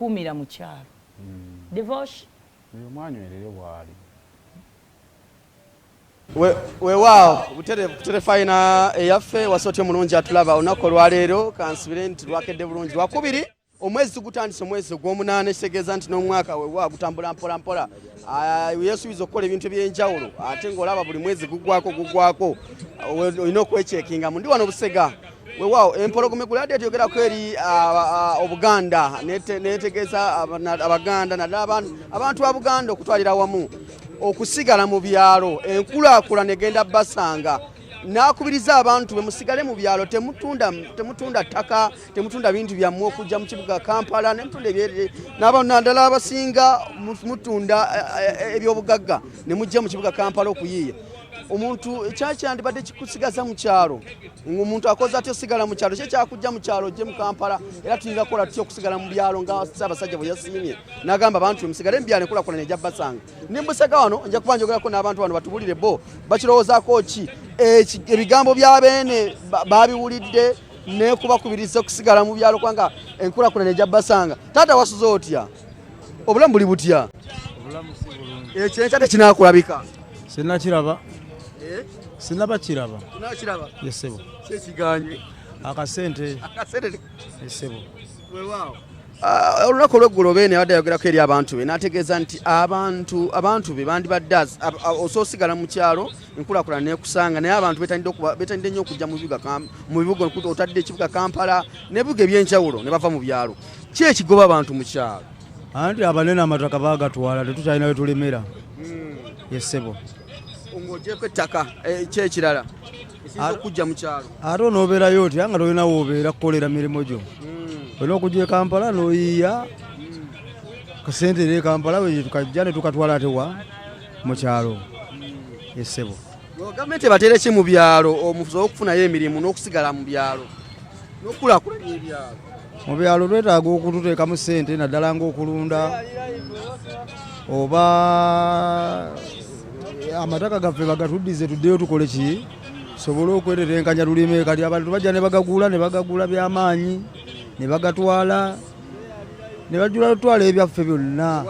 Kumira mu kyalo. Devosh. Oyo mwanywerere waali. Weewaawo butereevu ku terefayina eyaffe. Wasi otya omulungi atulaba olunaku olwaleero? Kansubire nti lwakedde bulungi. Lwakubiri, omwezi tugutandise, omwezi ogw'omunaana, ekitegeeza nti n'omwaka weewaawo gutambula mpola mpola. Ah, yeesuubiza okukola ebintu ebyenjawulo, ate ng'olaba buli mwezi gugwako gugwako, olina okwekyekingamu. Ndi wano Busega, weewaawo empologoma eguladde etyogerako eri Obuganda, netegeeza Abaganda, naddala abantu ba Buganda okutwalira awamu, okusigala mu byalo, enkulaakulana egenda basanga. N'akubiriza abantu be, musigale mu byalo, temutunda, temutunda ttaka, temutunda bintu byammwe okujja mu kibuga Kampala, nemutunda naddala abasinga mutunda ebyobugagga ne mujja mu kibuga Kampala okuyiiya. Omuntu ekyakyandibadde kikusigaza mu kyalo, ng'omuntu akoze atya osigala mu kyalo? Kyekyakujja mu kyalo ojje mu Kampala? Era tuyinza kukola tutya okusigala mu byalo nga Ssaabasajja bwe yasiimye n'agamba abantu musigale mu byalo, enkulaakulana ejja basanga? Ndi Busega wano, nja kuba njogerako n'abantu bano batubulire bo bakirowoozaako ki. Ebigambo bya Beene babiwulidde nekubakubiriza okusigala mu byalo kubanga enkulaakulana ejja basanga. Taata, wasuze otya? Obulamu buli butya? Ekyo enkya tekinakulabika? Sinakiraba. Sinabakiraba. Tunakiraba. Yes ssebo. Kyekiganye? Akasente. Akasente. Yes ssebo. Weewaawo. Ah, olunaku olweggulo Beene abadde ayogerako eri abantu be, n'ategeeza nti abantu be bandibadde osobola osigala mu kyalo, enkulaakulana nekusanga, naye abantu betanidde nnyo okujja mu bibuga mu bibuga, otadde ekibuga Kampala n'ebibuga ebyenjawulo, ne bava mu byalo. Ki ekigoba abantu mu kyalo? Anti abanene amataka bagatwala, tetukyalina we tulimira. Yes ssebo. Ng'ogyeko ettaka, ki ekirala ekisinza okujja mu kyalo? Ate onoobeerayo otya nga tolina woobeera kukolera mirimu gyo? Olina okujja e Kampala n'oyiiya kasente, era e Kampala we tukajja ne tukatwala ate wa mu kyalo. Yes ssebo. Gavumenti ebateere ki mu byalo omusobole okufunayo emirimu n'okusigala mu byalo n'okukulaakulanya ebyalo? Mu byalo twetaaga okututeekamu ssente, naddala ng'okulunda oba amataka gaffe bagatuddize, tuddeyo tukole ki, tusobole okwetetenkanya tulime. Kati abantu bajja ne bagagula, ne bagagula byamaanyi, ne bagatwala, ne bajula tutwala ebyaffe byonna.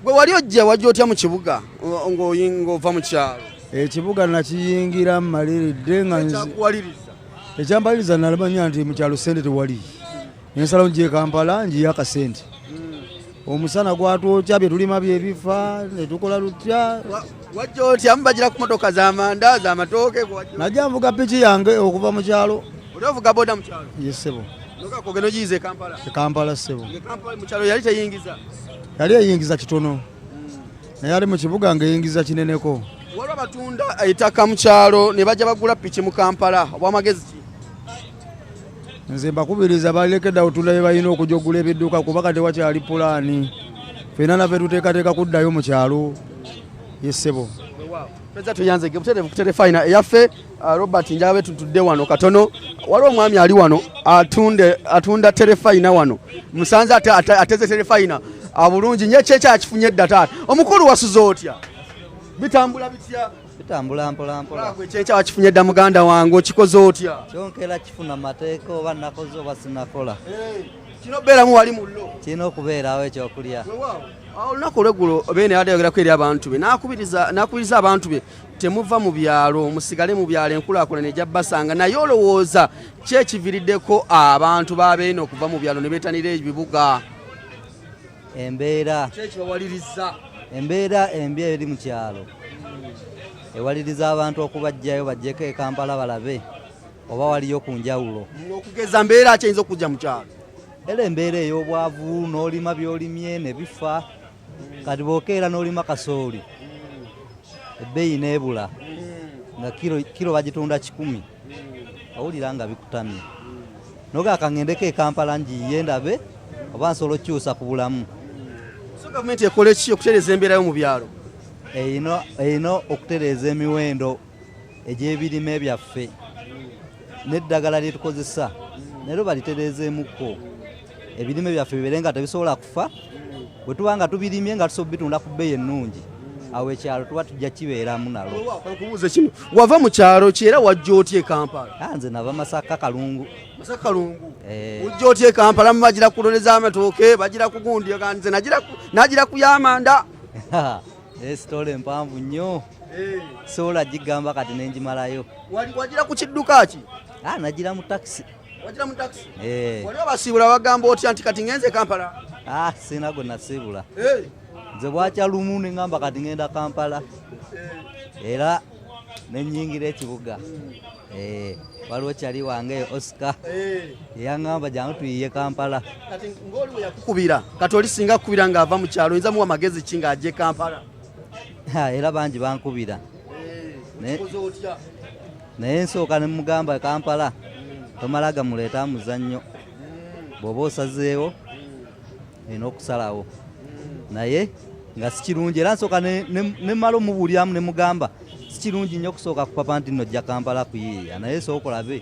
Gwe wali ojja, wajja otya mu kibuga ng'ova mu kyalo? Ekibuga nakiyingira mmaliridde nga Ekyakuwaliriza? Ekyambaliriza, nalamanya nti mu kyalo sente tewali, nensalawo nje Kampala njiye akasente. Omusana gwatwokya, bye tulima byebifa, netukola lutya? Wajja otya? Mubagira ku motoka z'amanda, z'amatooke? Najja nvuga piki yange okuva mu kyalo. Oli ovuga boda mu kyalo? Yes ssebo. Nokakogenda ogiyiza e Kampala? E Kampala ssebo. E Kampala mu kyalo yali teyingiza? Yali eyingiza kitono, naye ali mu kibuga ng'eyingiza kineneko. Waliwo abatunda ettaka mu kyalo ne bajja bagula piki mu Kampala, obwamagezi ki? Nze mbakubiriza balekedde otunda bye balina okujja okugula ebidduka, kuba kati wakyali pulaani, ffenna naffe tuteekateeka kuddayo mu kyalo. Yes ssebo. Peza tuyanze butereevu ku terefayina eyaffe. Robert, njagala be tutudde wano katono. Waliwo omwami ali wano atunda terefayina wano, musanze ateze terefayina bulungi nye kyekyakifunye edda. Taata omukulu, wasuze otya? Bitambula bitya? Bitambula mpola mpola. Gwe ekyenkya wakifunye dda, muganda wange, okikoze otya? Kyonkera kifuna mateeka, oba nakoze oba sinakola. Kino beeramu wali mullo. Kirina okubeerawo ekyokulya. Olunaku olweggulo Beene abadde ayogerako eri abantu be, n'akubiriza abantu be, temuva mu byalo, musigale mu byalo, enkulaakulana ejja basanga. Naye olowooza ki ekiviiriddeko abantu ba Beene okuva mu byalo ne beetanira ebibuga? Embeera. Ki ekibawaliriza? Embeera embi eri mu kyalo ewaliriza abantu okubajjayo bajjeko e Kampala balabe oba waliyo ku njawulo. Okugeza mbeera ki eyinza okujja mu kyalo? Era embeera ey'obwavu, n'olima by'olimye ne bifa. Kati bw'okeera n'olima kasooli, ebbeeyi n'ebula, nga kilo bagitunda 100, owulira nga bikutamye, nogaa kaŋŋendeko e Kampala njiiye ndabe oba nsobola okukyusa ku bulamu. So gavumenti ekole ki okutereeza embeera yo mu byalo? Erina okutereeza emiwendo egy'ebirime byaffe n'eddagala lye tukozesa, nalyo balitereezeemukko, ebirime byaffe bibeere nga tebisobola kufa. Bwe tuba nga tubirimye nga tusobola bitunda ku bbeeyi ennungi. Awo ekyalo tuba tujja kibeeramu nalo. Nkubuuze kino, wava mu kyalo ki era wajja otya e Kampala? Ah, nze nava Masaka Kalungu. Masaka Kalungu. Eh. Ojja otya e Kampala? Bagira kuloleza amatooke, bagira kugundi, nze nagira kuyamanda. Esitole empanvu nnyo, sobola gigamba kati nenjimalayo. Wagira ku kidduka ki? Ah, nagira mu takisi. Wagira mu takisi? Eh. Wali obasiibula bagamba otya nti kati ngenze e Kampala? Ah, sina gwe nasiibula. Eh. Nze bwakya lumu ne ŋŋamba kati ŋŋenda Kampala, era ne nnyingira ekibuga. Waliwo kyali wange eyo Oscar eyaŋŋamba jangu tuyiye Kampala. Kati ng'oli we yakukubira, kati oli singa akukubira ng'ava mu kyalo, oyinza muwa magezi ki ng'ajja e Kampala? Era bangi bankubira. Okikoze otya? Naye nsooka ne mugamba Kampala tomala gamuleeta muzannyo, bw'oba osazeewo olina okusalawo, naye nga si kirungi. Era nsooka ne mmala omubuuliramu ne mugamba si kirungi nnyo okusooka kupapa nti nno ojja Kampala kuyiiya, naye sooka olabe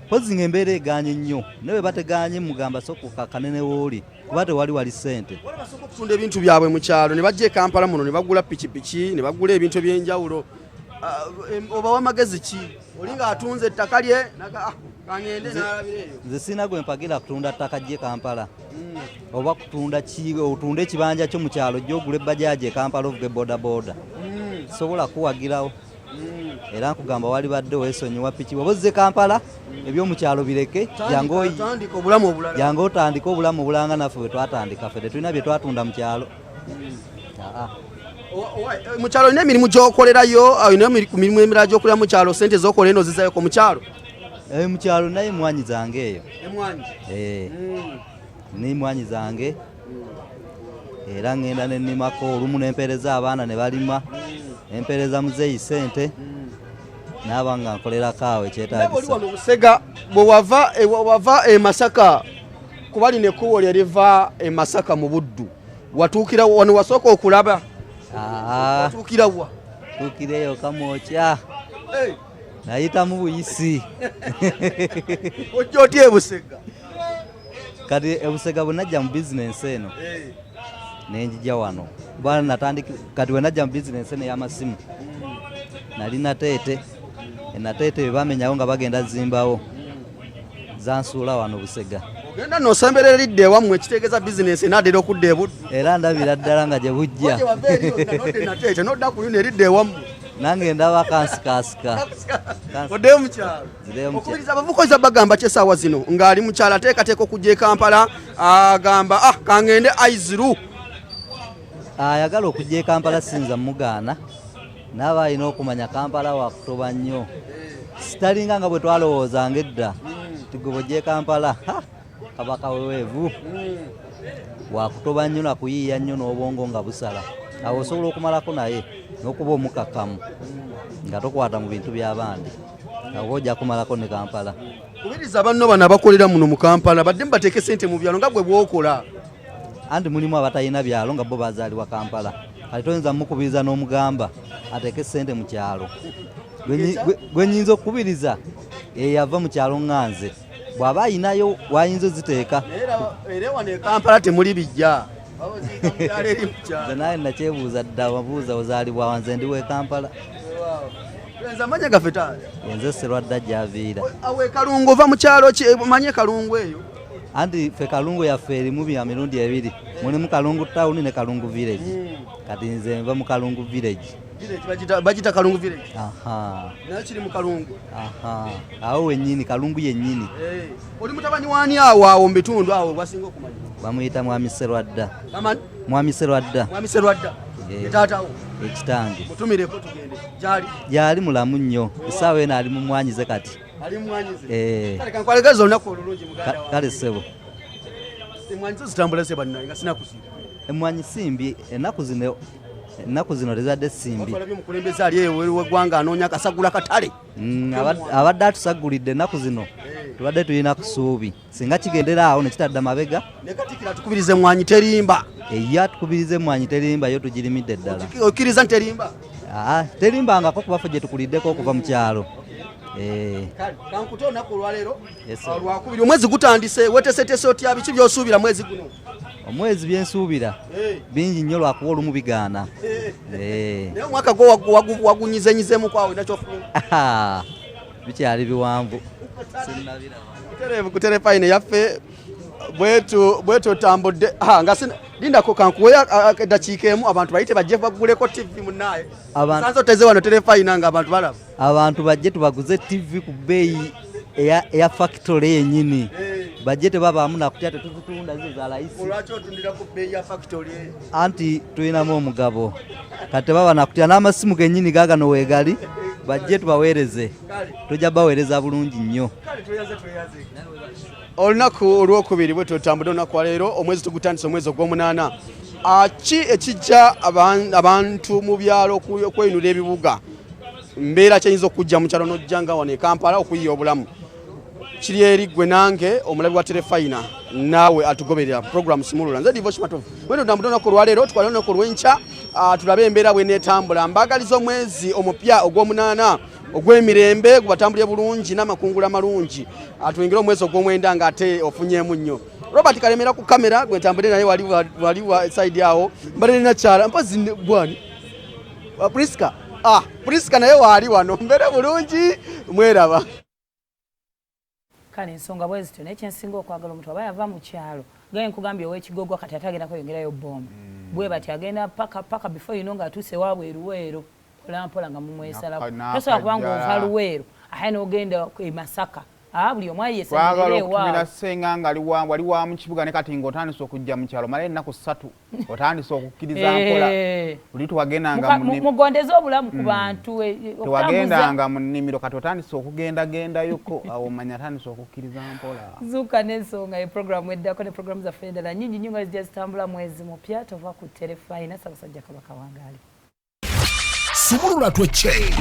mpozzi ng'embeera egaanye nnyo, naye bwe bategaanye mugamba sooka okakkane ne w'oli kuba tewali wali ssente. Waliwo abasooka okutunda ebintu byabwe mu kyalo ne bajja e Kampala muno ne bagula pikipiki ne bagula ebintu eby'enjawulo. Obawa amagezi ki? Oli ng'atunze ettaka lye kangende n'alabira eyo. Nze sirina gwe mpagira kutunda ttaka gye Kampala oba kutunda ki, otunde ekibanja kyo mu kyalo ojje ogule bajaaji e Kampala ovuge bodaboda. Sobola kuwagirawo. Era nkugamba wali badde weesonyiwa piki, bw'oba ozze Kampala eby'omu kyalo bireke, Tandika obulamu obulala. Jangu otandike obulamu obulanga naffe bwe twatandika, ffe tetulina bye twatunda mu kyalo. Mu kyalo olina emirimu gy'okolerayo, olina mirimu emirala gy'okolera mu kyalo, ssente z'okola eno ozizzaayoko mu kyalo? Mu kyalo naye emmwanyi zange eyo. Emmwanyi? N'emmwanyi zange. Era ŋŋenda ne nnimako, olumu ne mpeereza abaana ne balima, ne mpeereza muzeeyi ssente, naaba nga nkolerako awo ekyetaagisa. Naye oli wano Busega, bwe wava e Masaka, kuba lino ekkubo lye liva e Masaka mu Buddu, watuukira wano wasooka okulaba? Watuukira wa? Tuukira eyo Kamwokya. Nayitamu buyisi. Ojja otya e Busega? Kati e Busega bwe najja mu bizinensi eno, ne njija wano. Kuba natandika, kati bwe najja mu bizinensi eno ey'amasimu, nali Nateete. E Nateete bwe bamenyawo nga bagenda zimbawo, zansuula wano Busega. Ogenda n'osemberera eridda ewammwe, ekitegeeza bizinensi enaatera okudda e Buddu. Era ndabira ddala nga gye bujja. Gye wava eri yonna n'odda e Nateete, n'odda ku lino eridda ewammwe. Nange ndaba kansikasika. Oddeyo mu kyalo. Nzireyo mu kyalo. Okubiriza abavubuka oyinza bagamba ki essaawa zino ng'ali mu kyalo ateekateeka okujja e Kampala, agamba, kangende Aiziru. Ayagala okujja e Kampala siyinza mugaana, naaba alina okumanya Kampala wakutoba nnyo. Sitalinga nga bwe twalowoozanga edda nti gwe bw'ojja e Kampala, ha, kaba kaweweevu. Wakutoba nnyo na kuyiiya nnyo n'obwongo nga busala. Awo osobola okumalako naye n'okuba omukakkamu nga tokwata mu bintu by'abandi. Awo ojja kumalako ne Kampala. Kubiriza banno bano abakolera muno mu Kampala badde mubateeke ssente mu byalo nga gwe bw'okola. Anti mulimu abatalina byalo nga bo bazaalibwa Kampala. Kati toyinza mukubiriza n'omugamba ateeke ssente mu kyalo. Gwe nnyinza okukubiriza eyava mu kyalo nga nze. Bw'aba ayinayo wayinza oziteeka. Era wano e Kampala temuli bijja. Nze naye nakyebuuza dda, wabuuza ozaalibwa wa, nze ndi w'e Kampala. Nze amanya gaffe taata. Nze Serwadda gy'aviira. Awo e Kalungu ova mu kyalo ki? Omanye Kalungu eyo? Anti ffe Kalungu yaffe erimu bya mirundi ebiri. Mulimu Kalungu town ne Kalungu village. Kati nze nva mu Kalungu village. Village bagita Kalungu village. Naye kiri mu Kalungu. Awo wennyini, Kalungu yennyini. Oli mutabani w'ani awo awo mu bitundu awo wasinga okumanya? Bamuyita Mwami Serwadda. Amani? Mwami Serwadda. Mwami Serwadda. Ye taata wo? Ekitange. Mutumireko tugende. Gy'ali? Gy'ali mulamu nnyo. Essaawa eno ali mu mmwanyize kati. Ali mu mmwanyize? Kale kankwalegereze olunaku olulungi muganda wange. Kale ssebo. Emmwanyi zo zitambula ze bannaye nga sinakuziba. Emmwanyi si mbi, ennaku zino tezadde si mbi. Watwalabye omukulembeze ali eyo ebweru w'eggwanga anoonya akasagula katale. Abadde atusagulidde ennaku zino, tubadde tulina ku ssuubi. Singa kigendera awo ne kitadda mabega. Ne Katikkiro atukubiriza emmwanyi terimba. Ye atukubiriza emmwanyi terimba, yo tugirimidde ddala. Okkiriza nti terimba? Terimbangako kuba ffe gye tukuliddeko okuva mu kyalo. Kale, kankute olunaku olwaleero. Yes, sir. Lwakubiri, omwezi gutandise, weeteeseteese otya, biki by'osuubira mwezi guno? Omwezi bye nsuubira bingi nnyo lwakuba olumu bigaana. Eh. Naye omwaka gwo wagunyizenyizemu kwawe nakyofunye? Ah, bikyali biwanvu, sinnabiraba. Butereevu ku terefayina yaffe bwetu bwetu otambudde. Ah, nga lindako kankuwe eddakiika emu, abantu bayite bajje baguleko TV munaaye. Sanze oteze wano terefayina nga abantu balaba. Abantu bajje tubaguze TV ku bbeeyi eya factory yennyini. Bajje, tebabaamu nakutya, tetuzitunda zizo za layisi. Olwaki otundira ku bbeeyi ya factory? Anti tulinamu omugabo, kati tebaba nakutya. N'amasimu gennyini gaagano weegali, bajje tubaweereze, tujja baweereza bulungi nnyo. Olunaku olwokubiri bwe tutambudde, olunaku lwaleero omwezi tugutandise, omwezi ogw'omunaana. Ki ekijja abantu mu byalo okwenula ebibuga? Mbeera kyeyinza okujja mu kyalo n'ojja nga wano e Kampala okuyiya obulamu? Kiri eri gwe nange omulabi wa terefayina, naawe atugoberera program Sumulula. Nze Divosh Matovu. Bwe tutambudde olunaku olwaleero, twale olunaku olw'enkya, tulabe embeera bweneetambula. Mbagaliza omwezi omupya ogw'omunaana ogw'emirembe, gubatambulire bulungi n'amakungula amalungi. Tuyingire omwezi ogw'omwenda ng'ate ofunyeemu nnyo. Robert Kalemera ku kamera gwe ntambudde naye, wali wali wa side awo mbadde nakyala mpozi gwani. Priska, Priska naye waali wano. Mbeere bulungi, mweraba. Kale ensonga bwe zityo, naye kyensinga okwagala, omuntu aba yava mu kyalo, gaye nkugambye ow'ekigogwa kati ate agenda kweyongerayo bomu bwe bati, agenda paka paka, before you know nga atuuse waabwe eruweero, mpola mpola nga mumwesalako. Tosobola kubanga ova Luweero ate n'ogenda e Masaka. Buli omu Twagala ayesalire okutumira ewaabwe. Ssenga nga wali wa mu kibuga, ne kati ng'otandise okujja mu kyalo, mala ennaku 3, otandise okukkiriza mpola. Luli tewagendanga mu Mugondeze obulamu ku bantu, okutambuza. Tewagendanga mu nnimiro, kati otandise okugendagendayoko, awo omanya atandise okukkiriza mpola. Zuuka n'ensonga ye programu eddako, ne programu zaffe endala nyingi nnyo nga zijja zitambula. Mwezi mupya, tova ku terefayina. Ssaabasajja Kabaka wangaali. Sumulula twece.